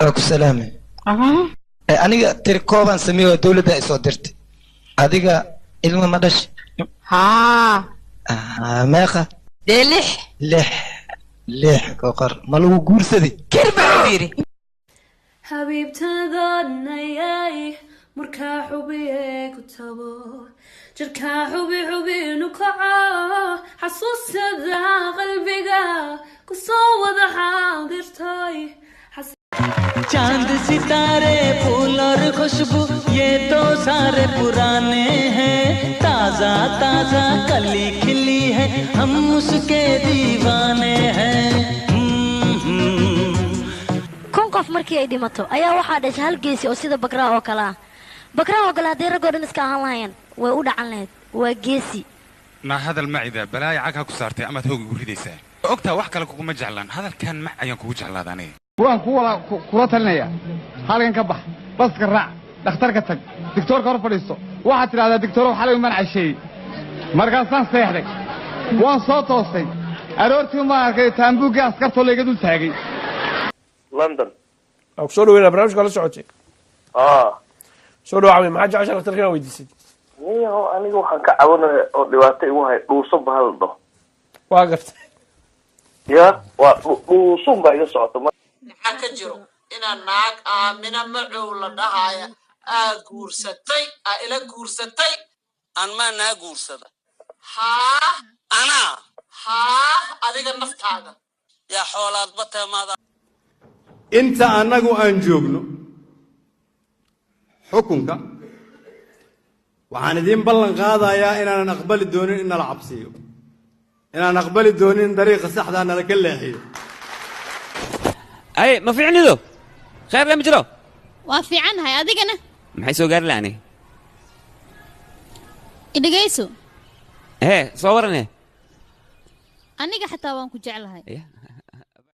Waa ku salaamay. Aniga tiri koobaan sameeyo, dowladda ay soo dirtay. Adiga ilmo ma dhash? Haa. Meeqa? Dee lix. Lix, lix koqor. Ma lagu guursaday? Kir baa yidhi. Xabiibtadanayay markaa xubiye ku tabo, jirkaa xubi xubinu kaco, xasuustada qalbiga kusoo wada xaadirtay. चांद सितारे फूल और खुशबू ये तो सारे पुराने हैं, ताजा ताजा कली खिली है, हम उसके दीवाने हैं। 1000 qof markii ay dhimato ayaa waxaa dhashay hal geesi oo sida Bakraa oo kale ah. Bakraa oo kale haddii raggoo dhan iska ahaan lahaayeen, way u dhacan lahayd. Waa geesi. Naa hadal macida balaayo cag ha ku saartay amaad hooga igu ridaysaa. Ogtaa wax kale kuguma jeclaan, hadalkan mac ayaan kugu jeclaada aniga. Waan ku wala kula talinaya, halkan ka bax, baska raac, dhakhtarka tag, digtoorka hor fadhiisto. Waxaad tidhahdaa, "Digtoorow, xalay umaan casheeyey, markaasaan seexday, waan soo toosay, aroortii umaan arkay taambuuggii askartoo layga dul taagay." London. Waa ku soo dhaweynaa. Barnaamijka la socotay? Aa. Soo dhawaacmay. Maxaa jecesha dhakhtarka inaad weydiisid? Niyahow, aniga waxaan ka cabanaya oo dhibaato igu hay dhuuso bahal dhaho. Waa gartay. Ya, waa dhuusun baa iga socota. Maxaa ka jiro inaa naag Aamina Macow la dhahaya aa guursatay, aa ila guursatay? An maa naa guursada? Haa. Anaa? Haa, adiga naftaada. Yaa xoolaadba teemaada. Inta annagu aan joogno xukunka, waxaan idiin ballan qaadayaa inaanan aqbali doonin in nala cabsiiyo, inaan aqbali doonin in dariiqa saxdaa nala ka leexiyo. Ay, ma fiicnido? Khayr lama jiro. Waa fiicannahay, adigana? Maxay soo gaari la'ani? Idhegayso. Hee, soo warane. Aniga xataa waan ku jeclahay.